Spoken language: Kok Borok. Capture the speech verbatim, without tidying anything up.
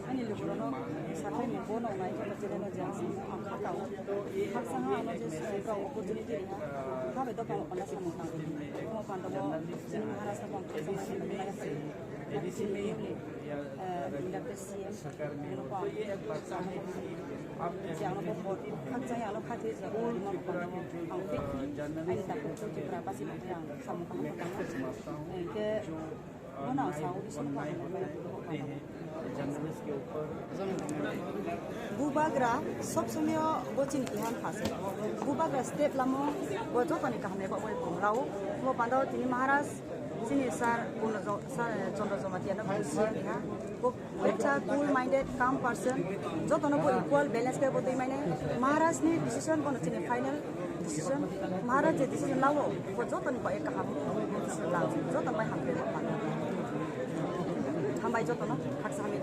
Ani lugurano sathai ni bono nai joto channel no jang simo ang khatao. Haksa ha ano je songkha opportunity riha. Habe dophang panda samung tang. Mo panda bo chini Maharashtra bang khatsa ma ni nai. Ani chini ni, eh, Doctor C M. Ano pa. Jang ano bo haksa ano khathe jang mo panda bo ang fit. Ani ta ko Tripura basi no yang samung tang. Ke Bubagra sob somoyo bo chini ihan phase. Bubagra step lamo bo jotoni kaham eba bai pung lao. Mo pando tini Maharaj chini sir Purno Jo-, sir Chandra Jamatia no bo siya ha. Bo becha cool minded, calm person. Jotono bo equal balance ke bo twi mane. Maharaj ni decision bo no chini final decision. Maharaj je decision lao bo jotoni bai kaham decision lao. Jotono bai hambai. Hambai jotono. Haksa hambai.